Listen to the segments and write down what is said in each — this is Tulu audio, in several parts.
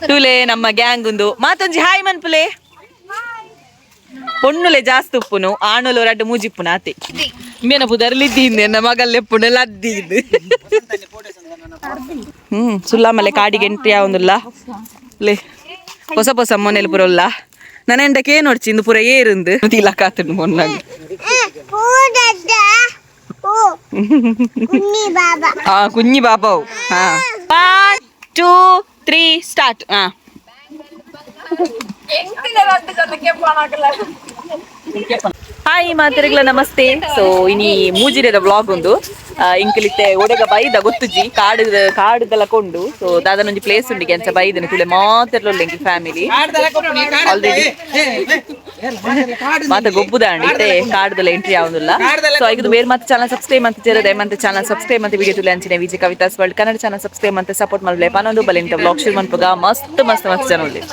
ತೂಲೆ ನಮ್ಮ ಗ್ಯಾಂಗ್ ಉಂದು. ಮಾತೊಂಜಿ ಹಾಯ್ ಮನ್ಪುಲೆ. ಪೊಣ್ಣುಲೆ ಜಾಸ್ತಿ ಉಪ್ಪುನು, ಆಣುಲು ರಡ್ಡು ಮೂಜಿಪ್ಪುನ ಆತೆ. ಮೇನ ಪುದರ್ ಲಿದ್ದಿ, ಎನ್ನ ಮಗಲ್ ಎಪ್ಪುನು ಲದ್ದಿ. ಸುಲ್ಲಾಮಲೆ ಕಾಡಿಗೆ ಎಂಟ್ರಿ ಆವೊಂದುಲ್ಲ. ಲೇ, ಹೊಸ ಹೊಸ ಮೊನೆಲ್ ಪೂರ ಉಲ್ಲ. ನನ ಎಂಡಕ್ಕೆ ನೋಡ್ಚಿ, ಇಂದು ಪೂರ ಏರುಂದು ತಿಲಕಾತುಂಡು ಮೊನ್ನಾಗ. ಆ ಕುഞ്ഞಿ ಬಾಬಾವು. ಹಾ, 1 2 3 ಸ್ಟಾರ್ಟ್. ಹಾ, ಹಾಯ್ ಮಾತೆರೆಗ್ಲ ನಮಸ್ತೆ. ಸೊ ಇನಿ ಮೂಜಿರೆದ ವ್ಲಾಗ್ ಉಂದು. ಇಂಕಲಿತ್ತೆ ಒಡೆಗ ಬೈದ ಗೊತ್ತುಜಿ, ಕಾಡು ಕಾಡುದಲ ಕೊಂಡು. ಸೊ ದಾದನೊಂಜಿ ಪ್ಲೇಸ್ ಉಂಡಿಗೆ ಅಂಚ ಬೈದನ. ತುಲೆ ಮಾತೆರ್ಲ ಎಂಕಿ ಫ್ಯಾಮಿಲಿ ಆಲ್ರೆಡಿ ಮಾತ ಗೊಬ್ಬುದಾಂಡ್. ಇತ್ತೆ ಕಾಡುದಲ ಎಂಟ್ರಿ ಆವೊಂದುಲ್ಲ. ಸೊ ಐಗುದು ಬೇರೆ ಮತ್ತೆ ಚಾನಲ್ ಸಬ್ಸ್ಕ್ರೈಬ್ ಅಂತ ಜೇರದ ಮತ್ತೆ ಚಾನಲ್ ಸಬ್ಸ್ಕ್ರೈಬ್ ಅಂತ ವಿಡಿಯೋ ತುಲೆ ಅಂಚಿನ Vijay Kavitha's world Kannada channel subscribe ಅಂತ ಸಪೋರ್ಟ್ ಮಲ್ಲೆ ಪನೊಂದು ಬಲಿಂತ ವ್ಲಾಗ್ ಶುರು ಮನ್ಪುಗ. ಮಸ್ತ್ ಮಸ್ತ್ ಮಸ್ತ್ ಜನ ಉಲ್ಲೆರ್.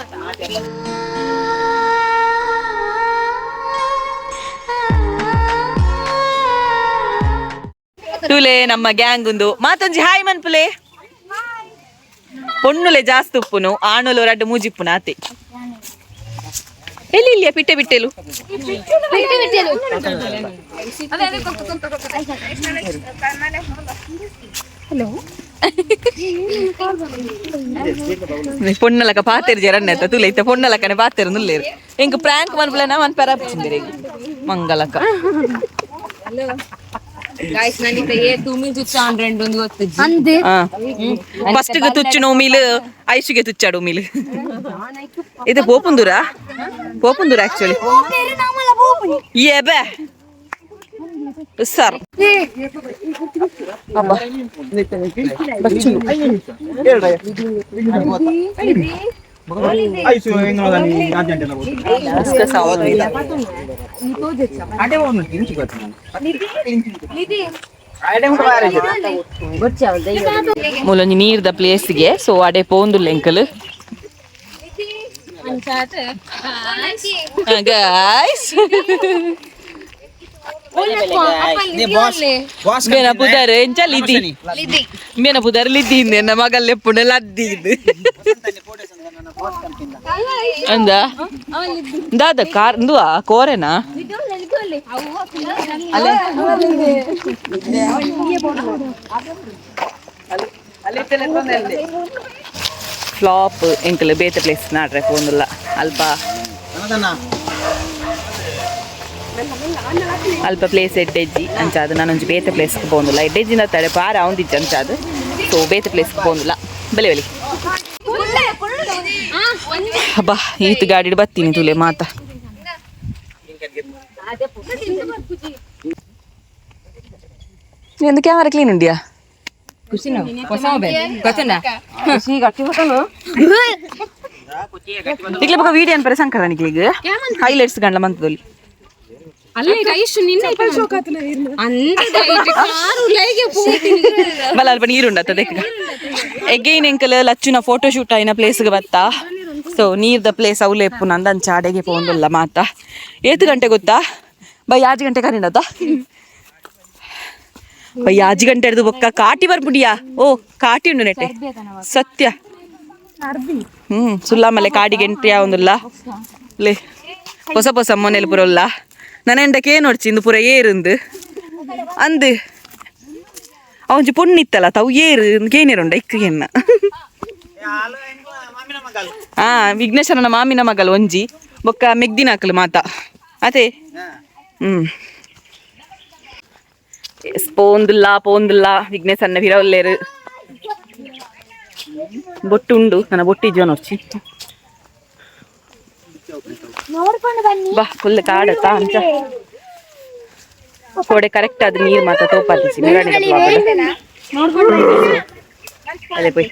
ತೂಲೆ ನಮ್ಮ ಗ್ಯಾಂಗ್ ಉಂದು. ಮಾತೊಂಜಿ ಹಾಯ್ ಮನ್ಪುಲೆ. ಪೊಣ್ಣುಲೆ ಜಾಸ್ತಿ ಉಪ್ಪುನು, ಆಣುಲು ರಡ್ಡು ಮೂಜಿಪ್ಪುನ ಆತೆ. ಎಲ್ಲಿ ಇಲ್ಲಿಯ ಪಿಟ್ಟೆ ಬಿಟ್ಟೆಲು. ಪೊಣ್ಣಲಕ ಪಾತೆರ್ ಜರಣ್ಣ ತೂಲೆ. ಇತ್ತ ಪೊಣ್ಣಲಕನೆ ಪಾತೆರ್ ನುಲ್ಲೇರು. ಎಂಕ್ ಪ್ರಾಂಕ್ ಮನ್ಪುಲೆನ ಮನ್ ಪೆರಾಪಿಚಿಂದಿರೆ ಮಂಗಲಕ. ಫಸ್ಟ್ ಗೆ ತುಚ್ಚುನ ಉಮಿಲ್, ಐಶುಗೆ ತುಚ್ಚಾಡು ಉಮಿಲ್. ಇದು ಪೋಪುಂದೂರಾ, ಪೋಪುಂದೂರ ಆಕ್ಚುಲಿ. ಏ ಬೇ ಸರ್ ಅಬ್ಬಾ ಬಚ್ಚುಂಡು. ಡಿಸ್ಕಸ್ ಆವೊಂದಿಲ್ಲ. ಮೂಲೊಂಜಿ ನೀರ್ದ ಪ್ಲೇಸ್ಗೆ. ಸೊ ಅಡೆ ಪೋಂದುಲ್ಲ ಎಂಕಲ್ ಗಾಯ್ಸ್. ಮೇನ ಪುದರ್ ಎಂಚ? ಲಿದಿ. ಮೇನ ಪುದರ್ ಲಿದ್ದಿ, ಎನ್ನ ಮಗಲ್ ಎಪ್ಪುನು ಲದ್ದಿ. ಅಂದ ದಾದ ಕಾರ್ ಇಂದುವಾ ಕೋರೆನಾ? ಅಲ್ಲೇ ಫ್ಲಾಪ್. ಎಂಕಲ್ ಬೇತೆ ಪ್ಲೇಸ್ ನಾಡ್ರೆ ಪೋಂದುಲ್ಲ. ಅಲ್ಪ ಅಲ್ಪ ಪ್ಲೇಸ್ ಎಡ್ಡೆಜ್ಜಿ ಅಂಚಾದ್ ನಾನೊಂಜಿ ಬೇತೆ ಪ್ಲೇಸ್ ಪೋಂದುಲ್ಲ. ಎಡ್ಡೆಜ್ಜಿನ ತಡೆ ಪಾರ ಅವಂದಿಜ್ಜಿ ಅಂಚಾದ್. ಸೊ ಬೇತೆ ಪ್ಲೇಸ್ ಪೋಂದುಲ್ಲ. ಬಲೆ ಬಲೆ. ಅಬ್ಬಾ, ಈತ್ ಗಾಡಿಡ್ ಬತ್ತೀನಿ. ತುಲೆ ಮಾತ ಎಂದು ಕ್ಯಾಮರಾ ಕ್ಲೀನ್ ಉಂಡಿಯಾ? ಇಕ್ಲೆ ಬೊಕ ವಿಡಿಯೋ ಅನ್ಪರೆ ಸಂಕರನಿಗೆ ಹೈಲೈಟ್ಸ್ ಗಂಡ್ಲ ಮಂತದಲ್ಲಿ. ಬಲ, ಅಲ್ಪ ನೀರುಂಡತ್ತ ದೆಕ್ಕ. ಎಗೈನ್ ಎಂಕಲ್ ಲಚ್ಚುನ ಫೋಟೋ ಶೂಟ್ ಆಯಿನ ಪ್ಲೇಸ್ಗೆ ಬತ್ತಾ. ಸೊ ನೀರ್ದ ಪ್ಲೇಸ್ ಅವಲೇ ಎಪ್ಪು ನಂದ ಅಂಚ ಅಡೆಗೆ ಪೋಂದುಲ್ಲ ಮಾತ. ಏತ್ ಗಂಟೆ ಗೊತ್ತಾ? ಬೈ ಆಜಿ ಗಂಟೆ ಕರಿಂಡತ್ತ. ಬೈ ಆಜಿ ಗಂಟೆ ಹಿಡ್ದು ಬೊಕ್ಕ ಕಾಟಿ ಬರ್ಪುಡಿಯಾ? ಓ ಕಾಟಿ ಉಂಡು ನೆಟ್ಟೆ ಸತ್ಯ. ಸುಲ್ಲಾಮಲೆ ಕಾಡಿಗೆ ಎಂಟ್ರಿ ಆವೊಂದುಲ್ಲ. ಲೇ, ಹೊಸ ಹೊಸ ಮೊನೆಲ್ ಪೂರ ಉಲ್ಲ. ನನ ಎಂಡಕ್ಕೆ ನೋಡ್ಚಿ, ಇಂದು ಪೂರ ಏರುಂದು ಅಂದು. ಅವಂಜಿ ಪೊಣ್ಣಿತ್ತಲ್ಲ ತಾವು ಏರು ಕೇನೇರುಂಡ ಇಕ್ಕು ಎನ್ನ. ಹಾ, ವಿಘ್ನೇಶ್ವರನ ಮಾಮಿನ ಮಗಲ್ ಒಂಜಿ ಬೊಕ್ಕ ಮೆಗ್ದಿನಾಕಲು ಮಾತ ಅದೇ. ಪೋಂದುಲ್ಲ ಪೋಂದುಲ್ಲ. ವಿಘ್ನೇಶನ್ನ ವಿರವಲ್ಲೇರು. ಬೊಟ್ಟು ಉಂಡು ನನ್ನ ಬೊಟ್ಟು ಇಜ್ಜೋ ನೋಡ್ಚಿ. ಬಾ, ಫುಲ್ ಕಾಡತ್ತ ಅಂಚ ಕೋಡೆ ಕರೆಕ್ಟ್ ಅದು ನೀರು ಮಾತ ತೋಪಾತಿಸಿ. ಅದೇ ಪೋಯ್.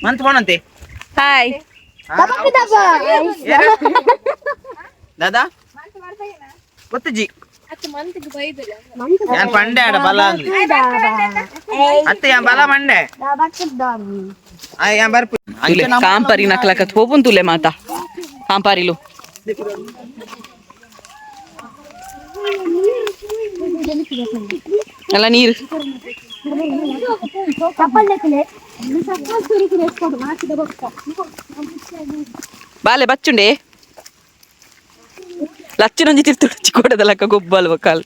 ಮಂತ್ ಪೋಣಂತೆ. ಹಾಯ್. ದಾದಾ ಗೊತ್ತುಜಿ ಯಾನ್ ಪಂಡೆ ಆಡ ಬಲ ಅಂದ್ ಅತ್ತೆ ಯಾನ್ ಬಲ ಮಂಡೆ ಯಾನ್ ಬರ್ಪು. ಕಾಂಪರಿ ನಕ್ಲಕತ್ ಪೋಪುನ್ ತುಲೆ ಮಾತ ಕಾಂಪಾರಿಲು. ಅಲ್ಲ ನೀರು. ಬಾಲೆ ಬಚ್ಚುಂಡೆ ಲಚ್ಚನೊಂಜಿ ತಿರ್ತು ಚಿಕ್ಕೋಡದಲಕ್ಕ ಗೊಬ್ಬಲ್ ಬಕ್ಕಾಲ್.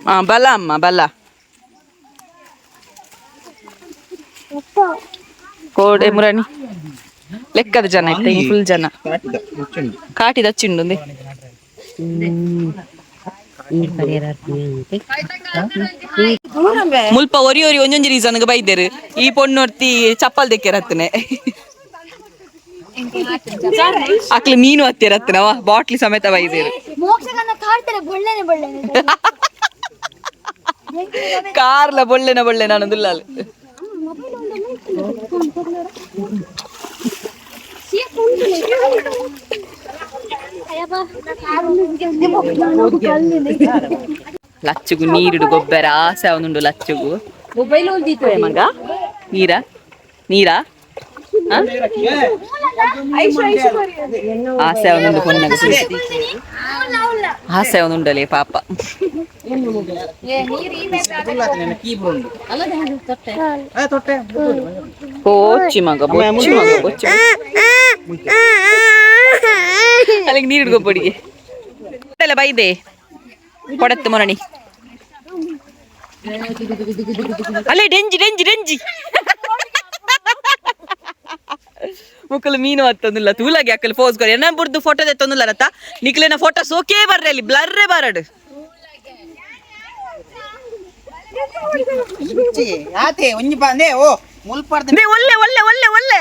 ಹಾ ಬಲ ಅಮ್ಮ ಬಲ. ಕೋಡೆ ಮುರಣಿ ಲೆಕ್ಕದ ಜನ ಇತ್ತ ಫುಲ್ ಜನ. ಕಾಟಿದ ಚಿಂಡು ಮುಲ್ಪ ಒರಿ ಒರಿ ಒಂಜೊಂಜಿ ರೀಸನ್ ಬೈದೇರು. ಈ ಪೊಣ್ಣೊರ್ತಿ ಚಪ್ಪಲ್ ದೆಕ್ಕೆರತ್ತನೆ ಅಕ್ಲು ಮೀನು ಹತ್ತಿರತ್ತನವ ಬಾಟ್ಲಿ ಸಮೇತ ಬೈದೇರು. ಕಾರ್ಲ ಬೊಳ್ಳೆನ ಬೊಳ್ಳೆ ನಾನು ದುಲ್ಲಾಲು. ಲಚ್ಚುಗು ನೀರುಡು ಗೊಬ್ಬರ ಆಸೆ ಅವನುಂಡು ಲಚ್ಚುಗು. ಮಗ ನೀರಾ ನೀರಾ ಆಸೆ ಅವನುಂಡು ಪೊನ್ನಗ ಆಸೆ ಅವನುಂಡಲೇ ಪಾಪ. ಬೊಚ್ಚಿ ಮಗ ಬೊಚ್ಚಿ ಮಗ ಬೊಚ್ಚಿ. ಅಲ್ಲಿಗೆ ನೀರು ಗೊಬ್ಬಡಿಗೆ ಎಲ್ಲ ಬೈದೆ ಕೊಡತ್ತೆ ಮೊರಣಿ ಅಲ್ಲೇ ಡೆಂಜಿ ಡೆಂಜಿ ಡೆಂಜಿ ಮುಕ್ಕಲು ಮೀನು ಹತ್ತೊಂದಿಲ್ಲ ತೂಲಾಗಿ ಅಕ್ಕಲು ಫೋಸ್ ಕೊರಿ ಎನ್ನ ಬುಡ್ದು ಫೋಟೋ ತೆತ್ತೊಂದಿಲ್ಲ ರತ್ತ ನಿಕ್ಲೆನ ಫೋಟೋ ಸೋಕೇ ಬರ್ರೆ ಅಲ್ಲಿ ಬ್ಲರ್ರೇ ಬರಡು. ಒಳ್ಳೆ ಒಳ್ಳೆ ಒಳ್ಳೆ ಒಳ್ಳೆ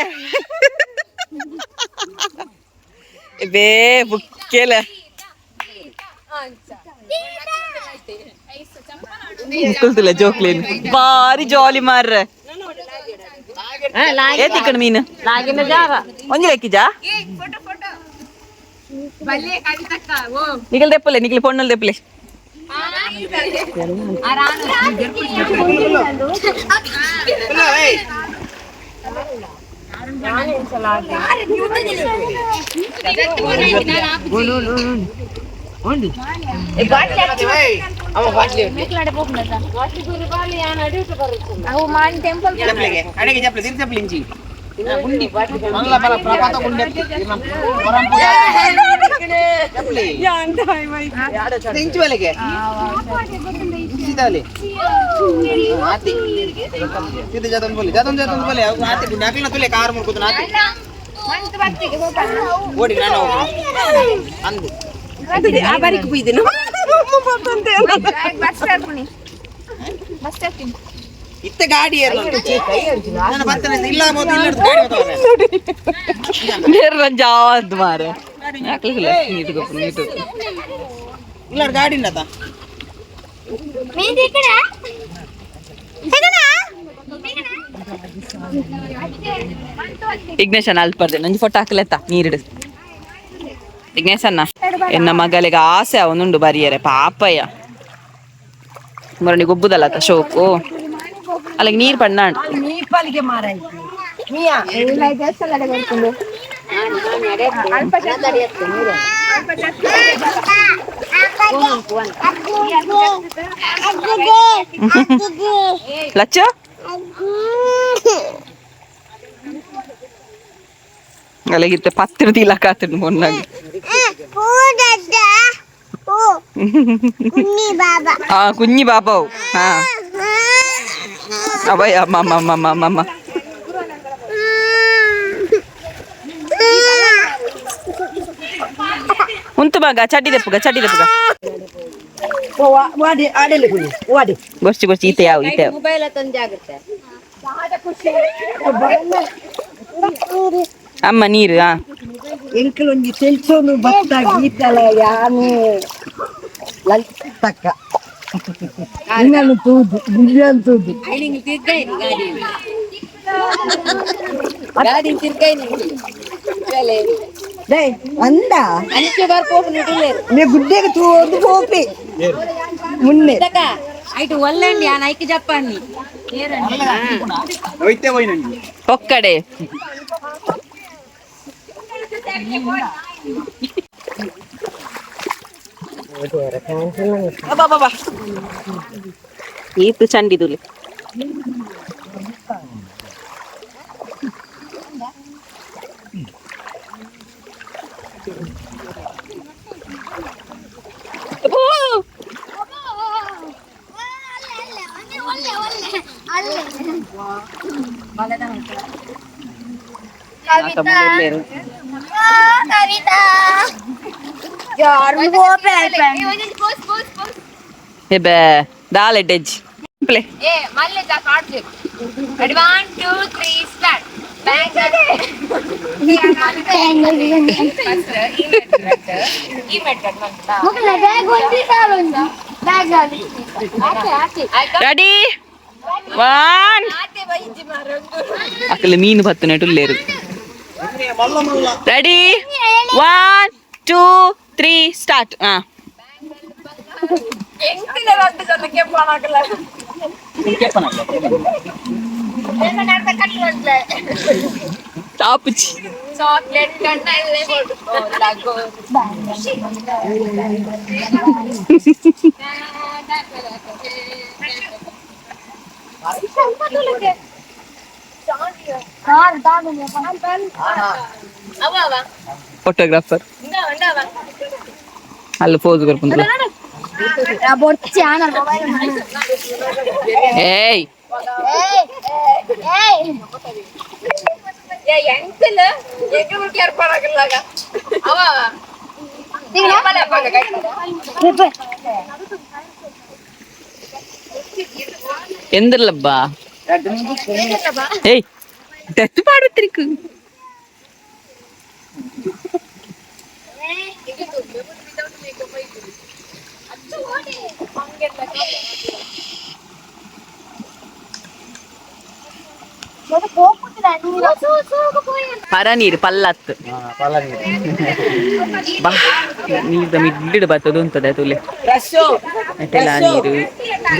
ಬೇ ಬುಕ್ಕೇಲ ಮುಕ್ಕಲ್ತಿಲ್ಲ ಜೋಕ್ಲೇನು ಬಾರಿ ಜಾಲಿ ಮಾರ್ರೆ. ಏತಿಕ್ಕಣ ಮೀನು ಒಂಜಿ ಲೆಕ್ಕಿಜಾ ನಿಗಲ್ ದೆಪ್ಪಲೆ ನಿಗಲ್ ಪೊಣ್ಣಲ್ ದೆಪ್ಪಲೆ. ಇತ್ತ ಗಾಡಿ ಜಾದ್ ಮಾರೆ ಇಲ್ಲ ಗಾಡಿ ವಿಘ್ನೇಶನ ಅಲ್ಪರ್ದೆ ನಂಜಿ ಫೋಟೋ ಹಾಕಲೆತ್ತ ನೀರಿಡು ವಿಘ್ನೇಶಣ್ಣ. ಎನ್ನ ಮಗಳಿಗೆ ಆಸೆ ಅವನುಂಡು ಬರಿಯರೆ ಪಾಪಯ್ಯ ಮರಣಿ ಗೊಬ್ಬುದಲ್ಲ ಶೋಕು ಅಲ್ಲಿಗೆ ನೀರು ಪಣ್ಣ. ಲಚ್ಚು ಅಲ್ಲಿಗಿತ್ತೆ ಪತ್ತಿರ್ದಿಲ್ಲ ಕಾತಿಡ್ ಮೊನ್ನಾಗ. ಆ ಕುഞ്ഞಿ ಬಾಬಾವು. ಹಾ ಅವಯ್ಯ ಅಮ್ಮ ಅಮ್ಮ ಅಮ್ಮ ಅಮ್ಮ ಅಮ್ಮ ಉಂತು ಮಗ ಚಡ್ಡಿ ದೆಪ್ಪುಗ ಚಡ್ಡಿ ದೆಪ್ಪುಗ ಗೊರ್ಚಿ ಗೊರ್ಚಿ ಈತೆ ಯಾವ ಈತೆ ಯಾವ. ಅಮ್ಮ ನೀರು ಆ ಎಂಕಲೊಂಜಿ ತೆಲ್ಸೋನು ಬತ್ತ ಗೀತಲ ಯಾನು ಲಲಿತಕ್ಕ ಇನ್ನೊಂದು ತೂದು ಗುಡ್ಡನ್ ತೂದು ಅಂದ ನೇ ಗುಡ್ಡೆಗೆ ತೂದು ಪೋಪಿ ಮುನ್ನೆ ಐಟು ಒಲ್లండి ఆ నైకి చెప్పండి. ಒಕ್ಕಡೆ ಅಬ್ಬಾ ಈತು ಚಂಡಿದುಲಿ. ಹೆಬೆ ದಾಲ್ ಎಡ್ಡೆಜ್ ಪ್ಲೇ. ಏ ಮಲ್ಲೆ ಕಾರ್ಡ್. Ready, 1 2 3 start. Ready, 1. ಅಕಲೆ ಮೀನು ಬತ್ತು ನೆಟುಲ್ಲೇರು. Ready, 1 2 3 start. ಹಾ, ಟಾಪುಚಿ. ಚಾಕ್ಲೇಟ್ ಕಣ್ಣಲ್ಲೇ. ಫೋಟೋಗ್ರಾಫರ್ ಅಲ್ಲಿ ಪೋಸ್ ಕೊರ್ಪುಂಡು. ಏಯ್, ಎಂದ್ರಲ್ಲಬ್ಬ? ಏಯ್, ದತ್ತು ಪಾಡುತ್ತಿರಿಕು. ಪರ ನೀರು ಪಲ್ಲತ್ತು ಬಾ. ನೀರ್ದ ಮಿಡ್ಲಿಡ್ ಬತ್ತದು ಉಂತದೆ ತುಲೆ. ಎಟೆಲ ನೀರು,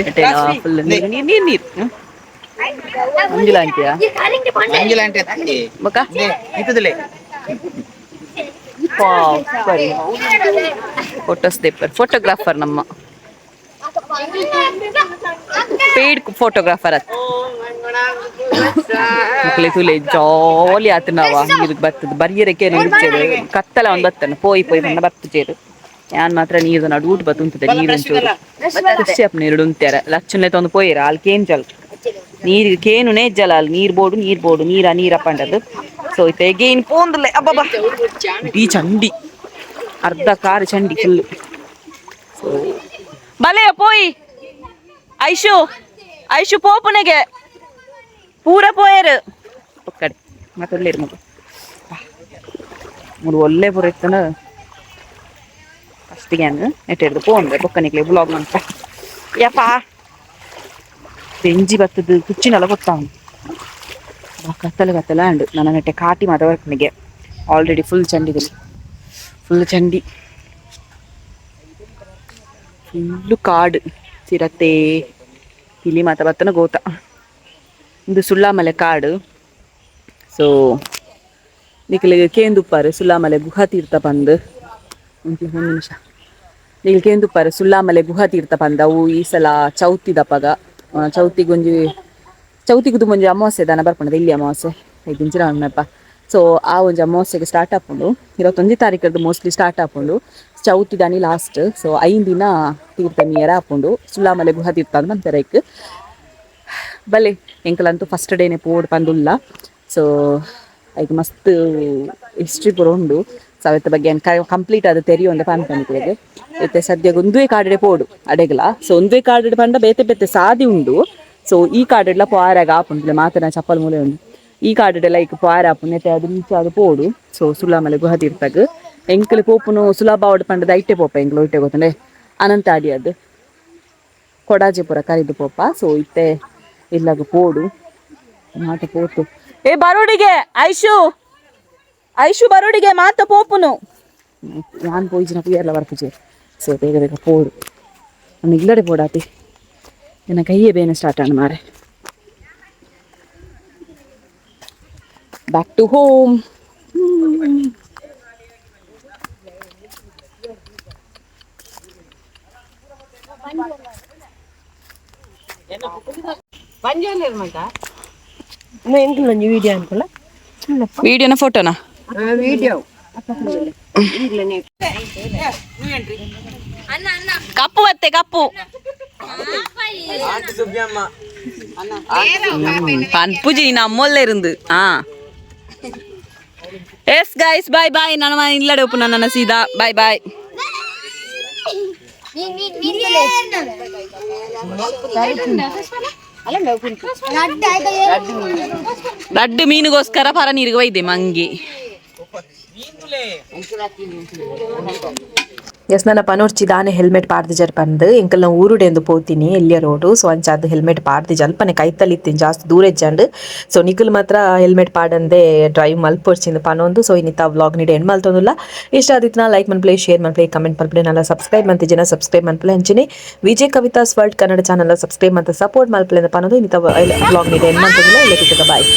ಎಟೆಲ ಫುಲ್ ನೀರು ನೀರು ನೀರು ನೀರು. ಮಂಜುಳ ಅಂತೀಯಾ? ಮಂಜುಳ ಅಂಟಿ. ಬೊಕ್ಕ? ಇತ್ತದಲೇ. ಸರಿ, ಫೋಟೋಸ್ ದೇಪರ್. ಫೋಟೋಗ್ರಾಫರ್, ನಮ್ಮ ಪೇಯ್ಡ್ ಫೋಟೋಗ್ರಾಫರ್ ಅತ್. ಮಕ್ಳೆ ತುಲೆ, ಜಾಲಿ ಆತು. ನಾವ ನೀರಿಗೆ ಬರ್ತದೆ ಬರಿಯರಕ್ಕೆ ಕತ್ತಲ ಒಂದು ಬತ್ತನ ಪೋಯಿ ಪೋಯಿ ಬಣ್ಣ ಬತ್ತು ಚೇರು. ಯಾನ್ ಮಾತ್ರ ನೀರು ನಡು ಊಟ ಬತ್ತು ನೀರು ಒಂಚೂರು ಖುಷಿ ಅಪ್ಪ. ನೀರು ಉಂತ್ಯಾರ ಲಚ್ಚುನ್ಲೆ ತಂದು ಪೋಯಿರ. ಅಲ್ಲಿ ಕೇನ್ ಜಲ್ ನೀರು ಕೇನುನೇ ಜಲ. ಅಲ್ಲಿ ನೀರು ಬೋಡು, ನೀರು ಬೋಡು, ನೀರ ನೀರ ಪಂಡದು. ಸೊ ಇತ್ತೆ ಎಗೈನ್ ಪೋಂದುಲೆ. ಅಬ್ಬಬ್ಬಾ, ಈ ಚಂಡಿ ಅರ್ಧ ಕಾರು ಚಂಡಿ ಫುಲ್. ಸೊ ಬಲೆ ಪೋಯಿ. ಐಶು, ಐಶು ಪೋಪುನೆಗೆ ಪೂರ ಪೋಯರು ಒಕ್ಕಡೆ. ಮತ್ತೊಳ್ಳೆ ಮಗು ಮೂರು ಒಳ್ಳೆ ಪೂರ ಇತ್ತನ. ಫಸ್ಟಿಗೆ ಹಂಗ ನೆಟ್ ಹಿಡ್ದು ಪೋಂದೆ. ಬೊಕ್ಕನಿಕ್ಲೆ ಬ್ಲಾಗ್ ಮಂತ ಯಪ್ಪ. ಬೆಂಜಿ ಬತ್ತದು ಕುಚ್ಚಿನಲ್ಲ ಗೊತ್ತಾವನು. ಕತ್ತಲ ಕತ್ತಲ ಅಂಡು ನನ್ನ ನೆಟ್ಟೆ ಕಾಟಿ ಮಾತ ವರ್ಕನಿಗೆ. ಆಲ್ರೆಡಿ ಫುಲ್ ಚಂಡಿದೆ, ಫುಲ್ ಚಂಡಿ, ಫುಲ್ಲು ಕಾಡು. ಚಿರತೆ, ಪಿಲಿ ಮಾತ ಬತ್ತನ ಗೋತ. ಇದು ಸುಳ್ಳಾಮಲೆ ಕಾಡು. ಸೊ ನಿಕ್ಲೆಗ್ ಕೇಂದುಪ್ಪಾರು ಸುಳ್ಳಾಮಲೆ ಗುಹಾ ತೀರ್ಥ ಪಂದ್. ಒಂದು ನಿಮಿಷ, ನಿಕ್ಲೆ ಕೇಂದುಪ್ಪಾರು ಸುಳ್ಳಾಮಲೆ ಗುಹಾ ತೀರ್ಥ ಪಂದ್. ಅವು ಈ ಸಲ ಚೌತಿದಪಗ, ಚೌತಿಗೊಂಜಿ ಚೌತಿಗುದು ಒಂಜಿ ಅಮಾವಾಸ್ಯೆ ದಾನ ಬರ್ಪುಂಡು, ಇಲ್ಲಿ ಅಮಾವಾಸ್ಯೆ ಐದಿಂಚಿನ ಅಣ್ಣಪ್ಪ. ಸೊ ಆ ಒಂಜಿ ಅಮಾವಾಸ್ಯೆಗೆ ಸ್ಟಾರ್ಟ್ ಆಪುಂಡು. 21 ತಾರೀಕದ್ದು ಮೋಸ್ಟ್ಲಿ ಸ್ಟಾರ್ಟ್ ಆಪುಂಡು. ಚೌತಿ ದಾನಿ ಲಾಸ್ಟ್. ಸೊ 5 ದಿನ ತೀರ್ಥ ಮೀಯರ ಆಪುಂಡು. ಸುಳ್ಳಾಮಲೆ ಗುಹಾ ತೀರ್ಥ ಅಂದ್ ಪನ್ಪೆರ್ ಐಕ್. ಬಲೆ, ಎಂಕಲಂತೂ ಫಸ್ಟ್ ಡೇನೆ ಪೋಡ್ ಪಂದುಲ್ಲ. ಸೊ ಐಕ್ ಮಸ್ತ್ ಹಿಸ್ಟ್ರಿ ಪೂರ ಉಂಡು. ಸೊ ಅವೆತ್ತ ಬಗ್ಗೆ ಕಂಪ್ಲೀಟ್ ಅದು ತೆರಿಯೊಂದು ಪನ್ಪೆ ನಿಕ್ಲೆಗ್. ಇತ್ತೆ ಸದ್ಯಗ್ ಒಂದುವೇ ಕಾಡಿಡೆ ಪೋಡು ಅಡೆಗ್ಲ. ಸೊ ಒಂದುವೇ ಕಾಡಿಡೆ ಪಂಡ ಬೇತೆ ಬೇತೆ ಸಾದಿ ಉಂಡು. ಸೊ ಈ ಕಾಡಿಡ್ಲ ಪೋಯರಾಗ ಆಪುಂಡು. ಮಾತನ ಚಪ್ಪಲ್ ಮೂಲೆ ಉಂಡು. ಈ ಕಾಡಿಡೆ ಲೈಕ್ ಪೋಯರ ಆಪುಂಡು. ನೆತ್ತೆ ಅದು ಮುಂಚೆ ಅದು ಪೋಡು. ಸೊ ಸುಳ್ಳಾಮಲೆ ಗುಹಾ ತೀರ್ಥಗ್ ಎಂಕಲ್ ಪೋಪುನು ಸುಲಭ ಆವಡ್ ಪಂಡದ ಐಟೆ ಪೋಪ. ಎಂಕಲ್ ಐಟೆ ಗೊತ್ತಂಡೆ ಅನಂತ ಅಡಿ ಅದು ಕೊಡಾಜಿಪುರ ಕರಿದು ಪೋಪ. ಸೊ ಇತ್ತೆ ಇಲ್ಲಾಗ ಪೋಡು ಮಾತ ಪೋತು. ಏ ಬರೋಡಿಗೆ ಐಶು, ಐಶು ಬರೋಡಿಗೆ ಮಾತ ಪೋಪುನು. ಯಾನ್ ಪೋಯಿಜಿನ ಪುಯರ್ಲ ಬರ್ಪುಜೆ. ಸೊ ಬೇಗ ಬೇಗ ಪೋಡು. ನಾನು ಇಲ್ಲಡೆ ಪೋಡಾತಿ. ನನ್ನ ಕೈಯೇ ಬೇನೆ ಸ್ಟಾರ್ಟ್ ಆಂಡ್ ಮಾರೆ. Back to home. ವಿಡಿಯೋ ಅನ್ಕೊಲ್ಲ. ವಿಡಿಯೋನ ಫೋಟೋನಾ? ವಿಡಿಯೋ. ಕಪ್ಪು ಬತ್ತೆ ಕಪ್ಪು. ಪನ್ಪುಜಿ ನಮ್ಮೊಲ್ಲೆ ಇருந்து. ಆ ಎಸ್ ಗೈಸ್, ಬಾಯ್ ಬಾಯ್. ನನ್ನ ಇಲ್ಲಡೆ ಒಪ್ಪು ನನ್ನ ಸೀದಾ ಬಾಯ್ ಬಾಯ್. ಲಡ್ಡು ಮೀನುಗೋಸ್ಕರ ಪರ ನೀರಿಗೆ ಒಯ್ದೆ ಮಂಗಿ. ಎಸ್, ನನ್ನ ಪನೊರ್ಚಿ ದಾನೆ ಹೆಲ್ಮೆಟ್ ಪಾಡ್ದು ಪಂದ್. ಎಂಕಲ್ನ ಊರುಡೆ ಎಂದು ಪೋತೀನಿ ಎಲ್ಲಿಯ ರೋಡು. ಸೊ ಅಂಚಾದ್ ಹೆಲ್ಮೆಟ್ ಪಾಡ್ದು ಜಲ್ಪನೆ ಕೈತಲಿತ್ತೀನಿ, ಜಾಸ್ತಿ ದೂರ ಹೆಜ್ಜಂಡು. ಸೊ ನಿಕುಲ್ ಮಾತ್ರ ಹೆಲ್ಮೆಟ್ ಪಾಡಂದೆ ಡ್ರೈವ್ ಮಲ್ಪೊರ್ಚಿಂದು ಪನೊಂದು. ಸೊ ಇನ್ನಿತ ವ್ಲಾಗ್ ನೀಡಿ ಎಂಡ್ ಮಲ್ತೊಂದುಲ್ಲ. ಇಷ್ಟ ಆದಿತ್ನ ಲೈಕ್ ಮನ್ಪ್ಲೆ, ಶೇರ್ ಮನ್ಪ್ಲೆ, ಕಮೆಂಟ್ ಮಲ್ಪ್ಲೆ. ನಲ್ಲ ಸಬ್ಸ್ಕ್ರೈಬ್ ಮಂತಿ ಜನ ಸಬ್ಸ್ಕ್ರೈಬ್ ಮನ್ಪ್ಲೆ. ಅಂಚನೆ Vijay Kavitha's world Kannada channel subscribe ಅಂತ ಸಪೋರ್ಟ್ ಮಲ್ಪ್ಲೆ ಅಂತ ಪನೊಂದು. ಇನ್ನಿತ ವ್ಲಾಗ್ ನೀಡಿ ಎಂಡ್ ಮಲ್ತೊಂದುಲ್ಲ. ಎಲ್ಲ ಬಾಯ್.